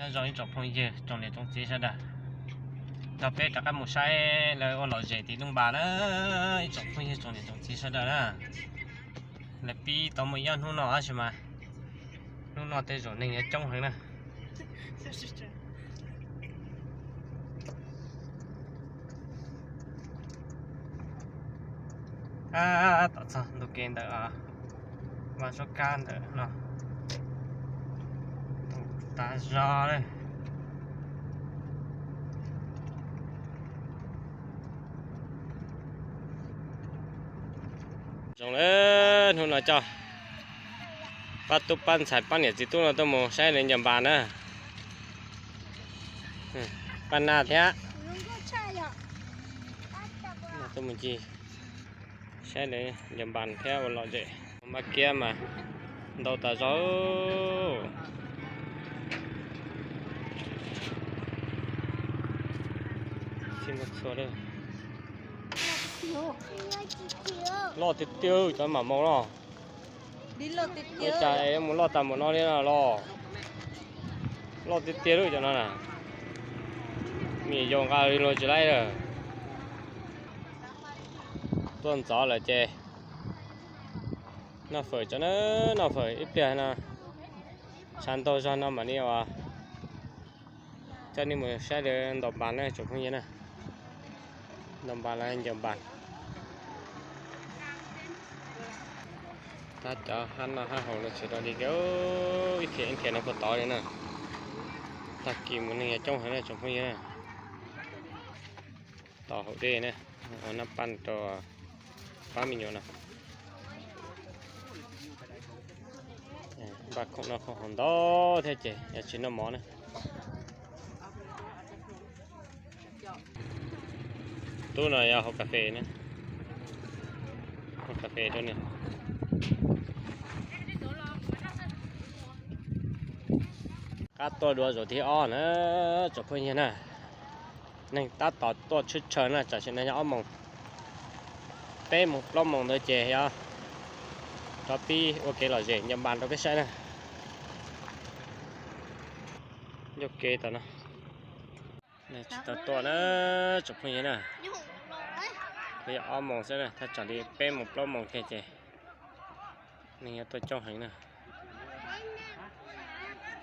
Nyob zoo ib tsoom phooj ywg tsoom niam tsoom txiv sawv daws, nrog peb rov qab mus saib lawv ua lom zem tim Looj Npas na, ib tsoom phooj ywg tsoom niam tsoom txiv sawv daws na. Lawv pib tau muaj ib ob hnub no tab sis mas hnub no tej zaum neeg yuav coob heev na. Tom txog ntu kev ntawm Vaj Suab Kab ntawm no, tas zog lawm. Zoo lawm, hnub no coj pab tub pab ntxhais pab niam txiv tub no tuaj mus saib lawv ncaws npas na. Paj Naj thiab. Tuaj mus ncig saib lawv ncaws npas thiab ua lom zem. Npab kiab mas ntau tas zog. Loj tiag tiag cov mam moos no. Ua cas es mus loj tas npaum no li no los? Loj tiag tiag lub cov no na. Mim yau nqa li luag tsis laib lawm. Tuaj ntxov lawm ces noj fawm tso na, noj fawm ib pliag no, tshav ntaug zog no mam li ua coj nej mus saib lawv ntaus npas na tsoom phooj ywg na. Ntaus npas los ncaws npas. Tab cov hab noj hab haus no tsis dog dig kiag, ib thiam ib thiam no puag tod li na. Tag kis mus neeg yog coob heev na tsoom phooj ywg na. Tos haus dej na, ua nab paj rau pab me nyuam no. Npaj khoom noj khoom haus ntau thiab ces yog tsis noj mov na. Tub no yog haus kas fes na, haus kas fes rau nws. Qab tuaj dua zaum thib ob na tsoom phooj ywg na. Neeg tab tom tuaj tshwj tshaw na, tam sim no yog ob moos, peb moos plaub moos ntawd ces yog rov pib ua kev lom zem ncaws npas rau peb saib na. Ncauj kev tom no tsis tau tuaj na tsoom phooj ywg na. Yog ob moos xwb na, thaj tsam li peb moos plaub moos kiag ces neeg yuav tuaj coob heev na.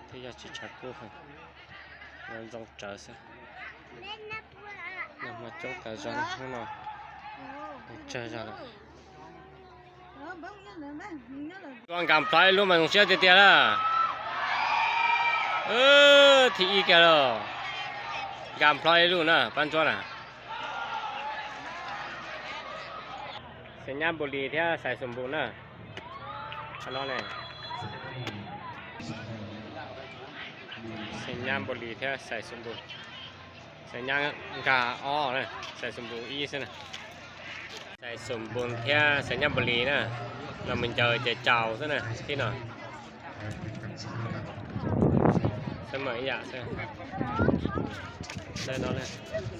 Twb yog tsis tshav kub heev, yuav ntxoov tsawv xwb. Nag hmo coob tas zog, hnub no tsawg zog lawm. Ua nkag plho ib lub mas zoo siab tiag tiag na. Thib ib kiag lauj. Nkag plho ib lub na pab ntsuab na. Xais Nyab Npus Lis thiab Xais Xus Npus na. Xais Nyab Npus Lis thiab Xais Xus Npus. Xais Nyab nkag ob, Xais Xus Npus ib xwb na. Xais Xus Npus thiab Xais Nyab Npus Lis na, los mus ncaws ces tsaus xwb na tib no. Xwb mas ib yam xwb.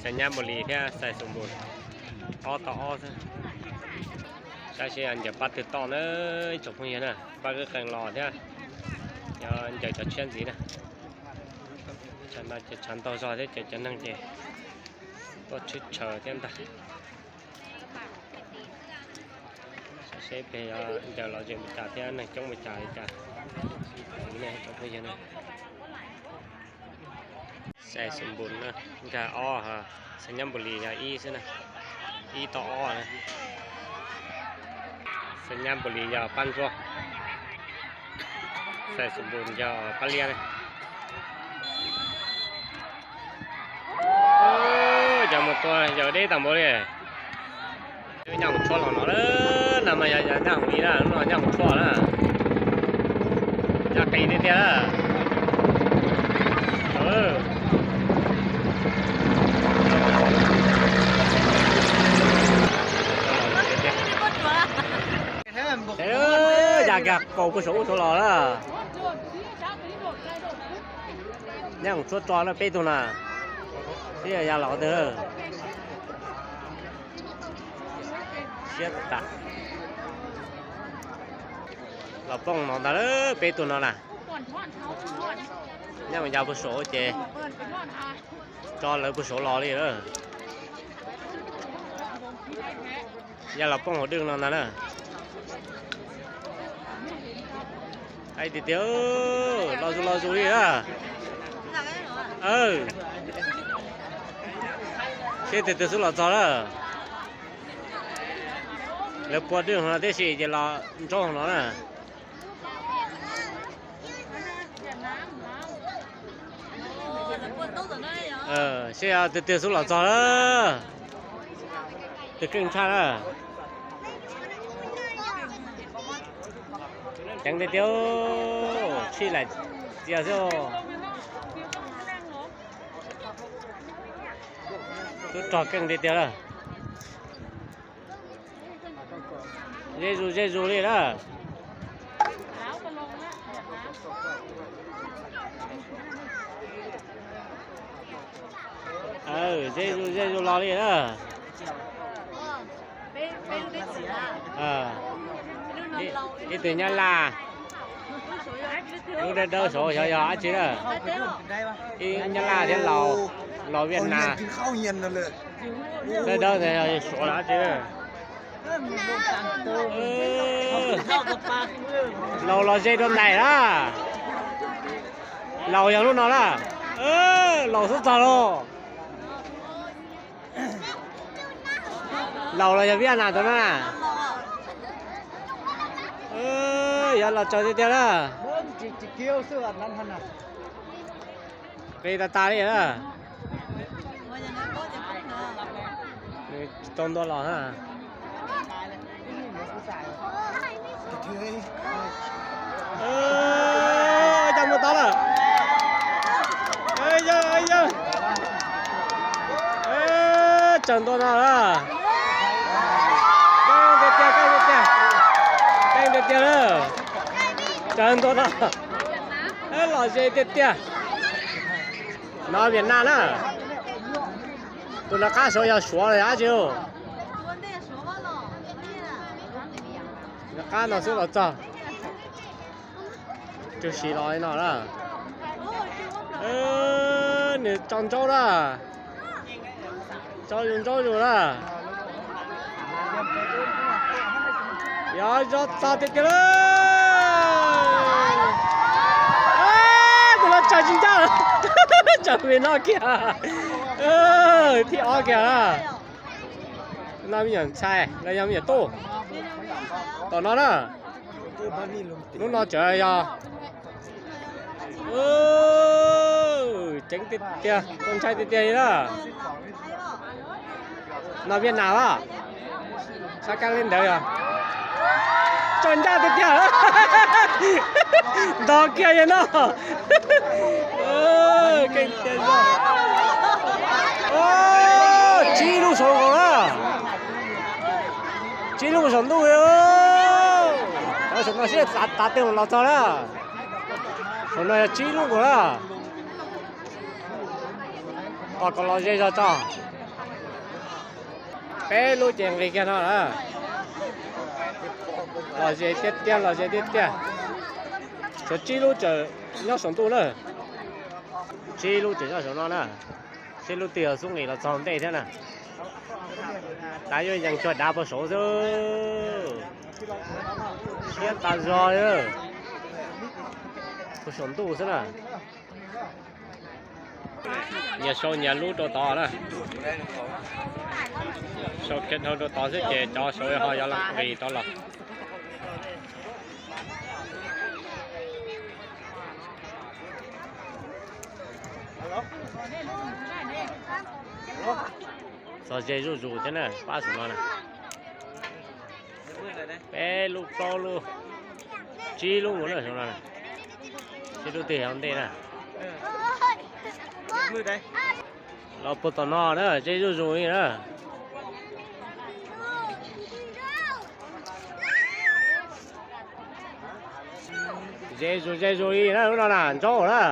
Xais Nyab Npus Lis thiab Xais Xus Npus, ob tau ob xwb. Saib seb ncaws pab twg toj na ib tsoom phooj ywg na, pab Kwj Qees los thiab, yog ncaws cov tshiab ntxiv na. Tsam no ces tshav ntaug zog thiab ces cov neeg ces tuaj tshwj tshaw thiab ntag. Saib seb peb ncaws lom zem npaum cas thiab neeg coob npaum cas li cas. Tsoom phooj ywg na. Xais Xus Npus na, nkag ob, Xais Nyab Npus Lis yog ib xwb na, ib tau ob na. Xais Nyab Npus Lis yog pab ntsuab, Xais Xus Npus yog pab liab na. Cov mus tua yawg deb tag npaum li. Nyaj hoom tshuaj los no, nag mas yog nyaj hoom li na, hnub no nyaj hoom tshuaj na. Nyaj qis tiag tiag. Yaj kiag kaus puag saum ub saud los na. Nyaj hoom tshuaj tso na peb tug na. Twb yog ya los twg. Siab tas. Los plooj no ntag lawm peb tug no na. Nyob mus ya puag saud ces tso lawv puag saud los li lawm. Ya los poob hauv dwj no ntag na. Aib tiag tiag, los zus los zus li na. Seb tus twg xub los txog na. Lawv pua dwj no tib si ces los ntsaub no na. Seb tus twg xub los txog na. Tus keej tshaj na. Ceev tiag tiag, tshij laim txias xwb. Tub rog keej tiag tiag lawm. Ze zus ze zus li na. Ze zus ze zus los li na. Ib tug Nyab Laj, lub dawb dawb saud xyov yog dab tsi na. Ib Nyab Laj thiab Laus, Laus Viaj Nam, dawb dawb ntawd yog Suav los dab tsi. Laus los ze rau ntais na. Laus yog lub no na. Laus xub txog lauj. Laus los yog Viaj Nam tus na. Yog los tsaws tiag tiag na. Qi tas tas li na. Tsis tau ntua los na. Cov mus tod lawm. Yawg, yawg, tsaws ntua no lawm. Keej tiag tiag, keej tiag tiag, keej tiag tiag lawm. Tsaws ntua no, los ze tiag tiag. No Viaj Nam na. Tus nram qab saud yog Suav los yog dab tsi? Nram qab no xwb los txog. Tsuas sim los li no na. Nws tso ntsaub na. Tso yus ntsaub yus na. Yog zov txog tiag tiag lawm. Tus no tsaws tsis ncaj, tsaws pem no kiag. Thib ob kiag na. No me nyuam ntxhais los yog me nyuam tub. Tom no na. Lub no tseem yog ceev tiag tiag, txaus ntshai tiag tiag li na. No Viaj Nam a, sab kab li ntawd yog tsaws ncaj tiag tiag. Ntog kiag yog no. Keej tiag. Tsib lub saum nkaus na. Tsib lub saum ntuj. Saum no sib tav tej los txog na. Saum no yog tsib lub nkaus na. Tos kom los ze zog tso. Peb lub ces nqis kiag no lawm. Los ze tiag tiag, los ze tiag tiag. Tshuav tsib lub tseem nyob saum ntuj na. Tsib lub tseem nyob saum no na. Seb lub twg yog xub nqis los txog ntej thiab na. Tab yuav yees tsuag dav puag saud xwb. Siab tas zog li. Puag saum ntuj xwb na. Nyias sau nyias lub rau tod na. Sau kiag dhau rau tod xwb ces cov saud ho yuav nqis rov los. Txog ze zuj zus thiab na, pab saum no na. Peb lub, plaub lub, tsib lub mus na saum no na. Seb lub twg yog ntej na. Los puag tom no na, ze zuj zus li na. Ze zus ze zus li na, lub no na ntsaub na.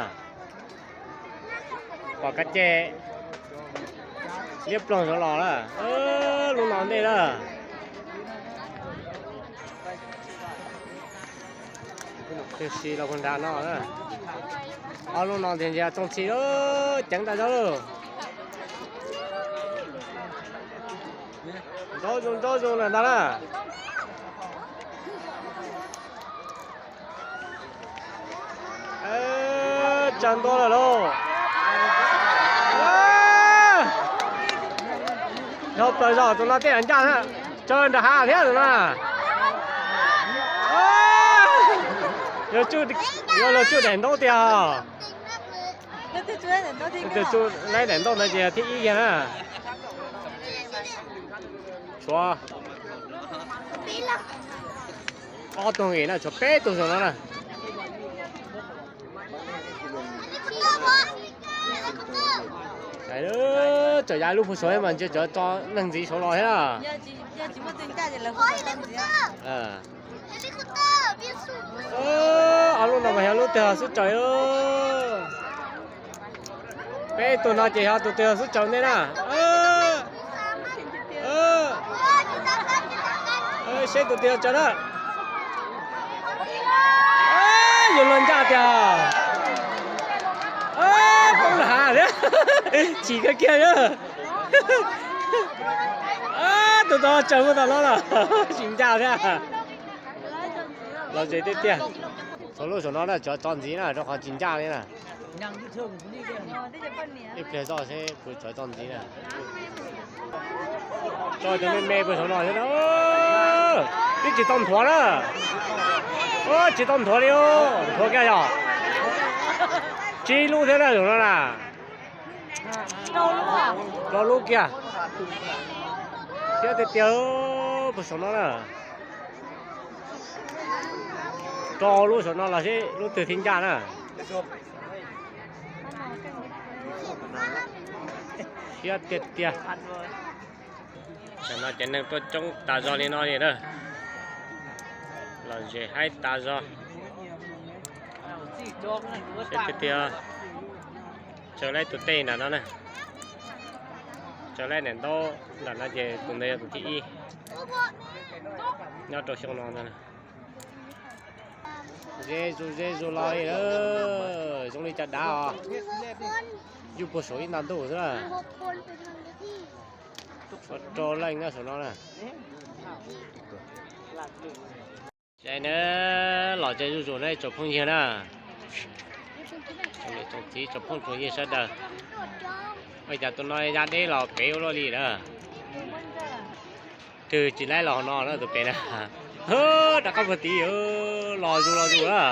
Pom kab ces liab ploog saud los na. Lub no ntej na. Tug si los puag nrad no na. Ob lub no tiag ntsia txooj txhij lawm, ceev tas zog lawm. Nraub zoov nraub zoov lawm ntag na. Tsawg ntua lawm lauj. Dhau plaws zog tus no tej ncaj na. Tsawg nram hav thiab tus no. Yuav luag tsuj daim ntaub tiag. Tus tsuj laib daim ntaub ntawd ces thib ib kiag na. Tshuav ob tug nqis na, tshuav peb tug saum no na. Txawm yav lub puag saud mas ntshe cov tso neeg ntxiv saud los thiab na. Ob lub no mas yog lub twg xub tsaws. Peb tug no ces yog tus twg xub tsaws ntej na. Seb tus twg tsaws na. Yuav luag ncaj tiag. Poob lawm hav thiab. Chim kawg kiag na. Tus tod tsaws mus tom no lawm, tsis ncaj thiab. Los ze tiag tiag. Txhua lub saum no na, tsov tso ntxiv na, rau qhov tsis ncaj li na. Ib pliag txoj seb puas tsov tso ntxiv na. Tso cov me me puag saum no thiab na. Twb tsis tau nthuav na. Tsis tau nthuav li, nthuav kiag yog tsib lub thiab na, saum no na. Rau lub kiag. Siab tiag tiag, puag saum no na. Rau lub saum no los seb lub twg thiaj ncaj na. Siab tiag tiag. Tam no cov neeg tuaj coob tas zog li no li na. Los ze haib tas zog. Siab tiag tiag. Tsaws laib tus tej nram no na. Tsaws laib daim ntaub nram no ces tus ntawd yog tus thib ib nyob rau xyoo no ntag. Ze zus ze zus los li, zoo li cov dav os. Yus puag saum ib nta ntuj xwb na. Ua rau leej nyob saum no na. Ces na, los tsev zuj zus na tsoom phooj ywg na. Tsoom niam tsoom txiv tsoom phooj tsoom ywg sawv daws. Ua cas tus no ya deb los pem ua luaj li na. Twg tsis laib los no na tus pem na. Rov qab puag tid, los zus los zus na.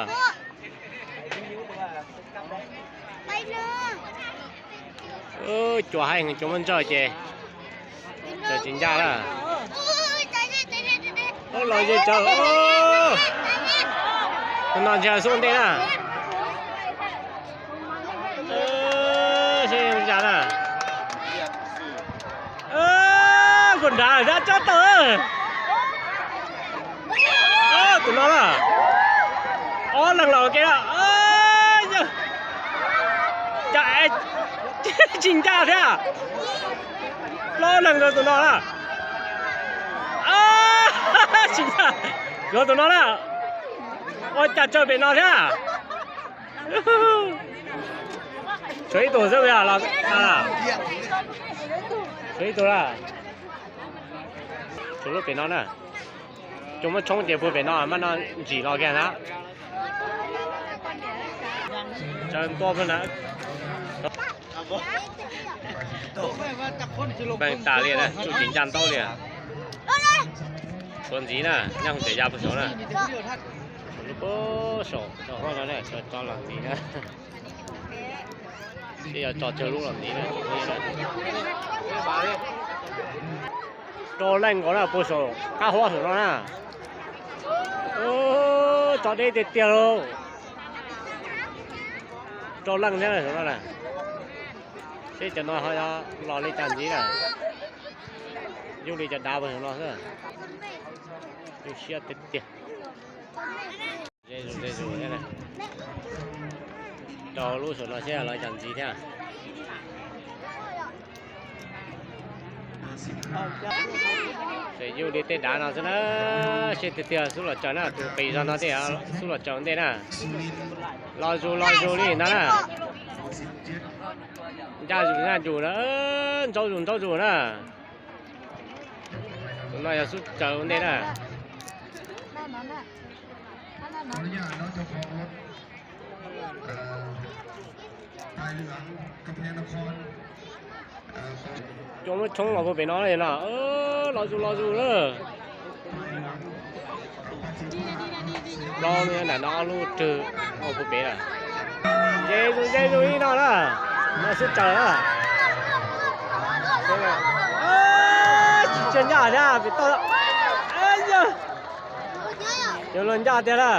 Cua haib heev, cua muab ntsawj ces tsis ncaj na. Los ze tsawv. Tus no ntshe xub ntej na. Seb zoo li cas na. Puag nrad dab tsob tawg. Tus no na. Ob leeg los ua ke na. Yog cas tsis ncaj thiab. Plaub leeg rau tus no na. Tsis ncaj. Yuav tus no na. Ua cas tsaws pem no thiab. Tshuav ib tug xwb los. Tshuav ib tug na. Tshuav lub pem no na. Cua muab tshoob ces puag pem no, maj no ntsim los kiag na. Tsaws ntua puag na. Npeeg tas li na, tsuj tsis ncaj ntaub li. Tshuav ntxiv na, nyaj hoov tias ya puag saud na. Tshuav lub puag saum, tso los ntxiv na. Seb yuav tso tsawg lub los ntxiv na. Rau leej nkaus na, puag saum qab huab saum no na. Tso deb tiag tiag lauj. Rau leej thiab saum no na. Seb cov no ho los li cas ntxiv na. Yuj li cov dav puag saum no xwb. Yuj siab tiag tiag. Ze zus ze zus thiab na. Rau lub saum no seb los cas ntxiv thiab. Tseem yuj li tej dav no xwb na, seb tiag tiag xub los tsaws na, tus qis zog no tej xub los tsaws ua ntej na. Los zus los zus li no na. Ncaj zus ncaj zus na, ntsaub zus ntsaub zus na. Tus no yog xub tsaws ua ntej na. Cua muab tshoob los puag pem no li no, los zus los zus na. Plaub nram no ob lub rwg puag pem lawm. Ze zus ze zus li no na, no xub tsaws na. Tsis tshua ncaj thiab pem toj. Yuav luag ncaj tiag na.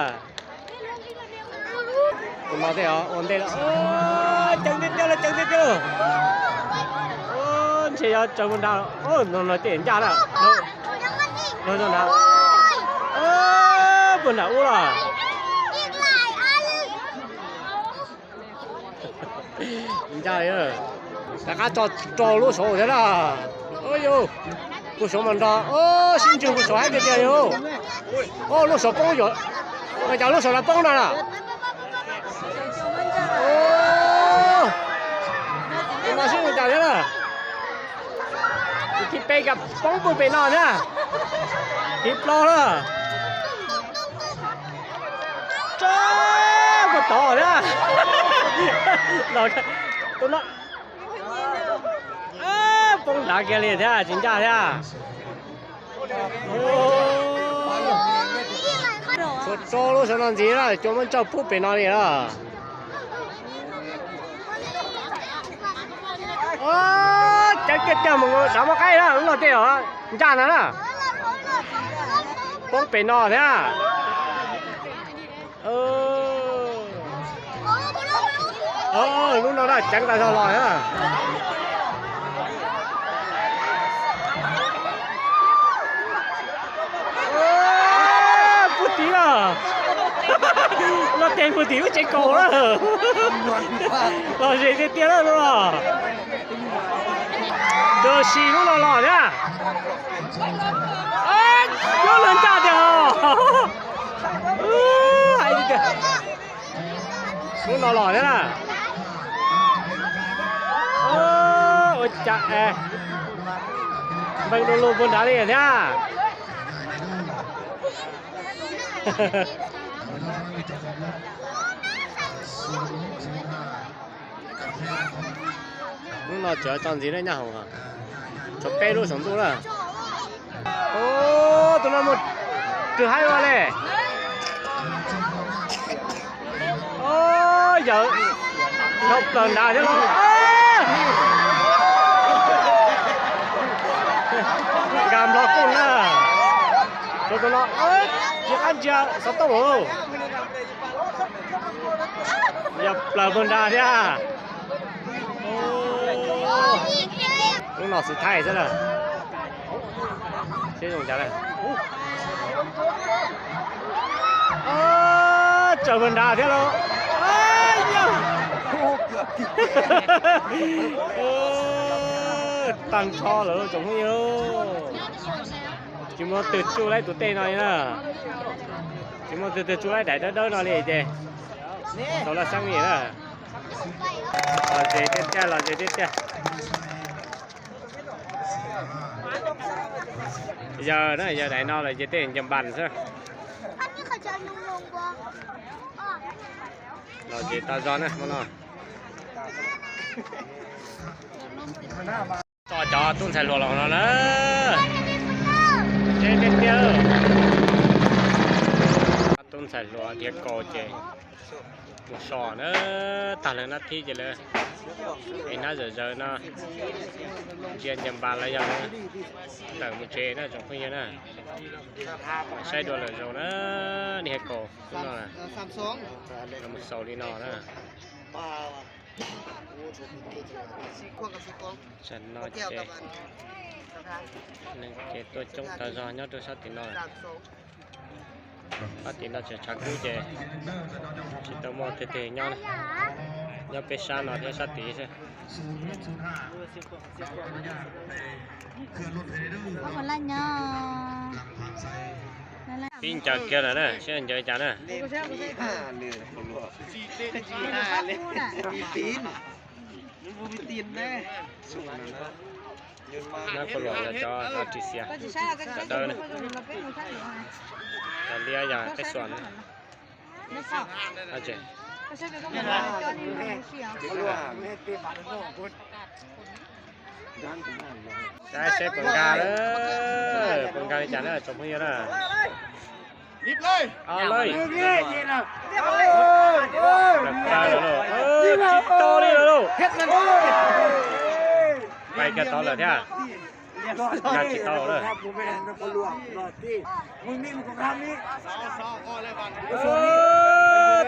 Tus no tej ua ntej lawm, ceev tiag tiag lawm, ceev tiag tiag lawm. Ntshe yuav tsaws puag nrad, no no ces ncaj na. Puag nrad ub los. Ncaj li, rov qab tso rau lub saud thiab na. Yus, puag saud mas nrog, sib ntswg puag saud haib tiag tiag li. Lub saud poob yom, cas lub saud no poob no na. Tus no sib ntswg cas thiab na. Tus thib peb cas poob puag pem no thiab. Thib plaub na. Tso, puag tod thiab. Tus no poob nrad kiag li thiab, tsis ncaj thiab. Tshuav rau lub saud no ntxiv na, cua muab tsaws puag pem no li na. Ceev kiag tiag, mus sav muab qaib na, lub no tej ncaj ntag na. Poob pem no thiab. Lub no na, ceev tas zog los thiab. Puag tim na, no tes puag tim lub tsev kaus na. Los ze tiag tiag na lub no. Tab sis lub no los thiab. Lub no ncaj tiag os. Lub no los thiab na. Ua cas es npeeg du lug puag nrad li thiab. Lub no tseem tso ntxiv na Nyaj Hoom, tshuav peb lub saum ntuj na. Tus no mus rwg haib ua li. Yawm dhau plaws nrad thiab los. Nkag nplog kooj na. Tus no tsis qab ntsia xov tooj. Yog plaws puag nrad thiab. Lub no xwb thaij xwb na. Seb zoo cas na. Tsaws puag nrad thiab lauj. Tag nrho lawm tsoom phooj ywg. Tsis muaj twg tsuj laib tus tej no li na. Tsis muaj twg twg tsuj laib daim dawb dawb no li ces tau laj xeeb li na. Los ze tiag tiag, los ze tiag tiag. Yawg na, yawg daim no lawm ces tej nce npas xwb. Los ze tau zog na hmo no. Tso cov tub ntxhais hluas los no na. Ze tiag tiag. Tub ntxhais hluas dhia kaus ces mus so na, tag lawv nab thib ces lawv es nab zawm zawv no ntsia nce npas los yog lawv tawm mus tsev na tsoom phooj ywg na. Saib dua lwm zaus na, dhia kaus tub no na, mus xaus li no na. Tam no ces neeg ces tuaj coob tag zog nyob rau sab tim no. Sab tim no tseem tshav kub ces tsis tau muaj twg twg nyob na. Nyob peb sab no thiab sab tid xwb. Pib ncaws kiag lawm na, seb ncaws cas na. Nab kua luam yog cov ris xiav, cov dawb na. Cov liab yog peb xuas na. Saib seb puas nkag na, puas nkag li cas na tsoom phooj ywg na. Ob lawm. Tsis tau li lawm lauj. Pais kiag tod lawm thiab. Nkag tsis tau lawm.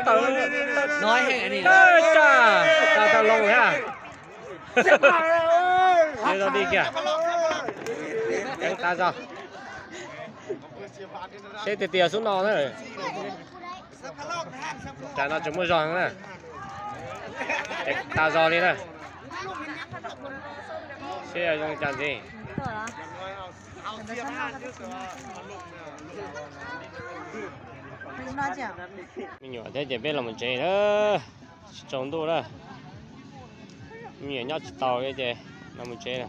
Tawm, tawm tag, tawm tag loo thiab. Seb zoo li kiag. Ceev tas zog. Seb tiag tiag xub no na. Cas no tsis muaj zog na. Ceev tas zog li na. Seb zoo li cas ntxiv. Me nyuam thiab ces peb los mus tsev na. Tsis tsaus ntuj na. Me nyuam nyob tsis tau li ces los mus tsev na.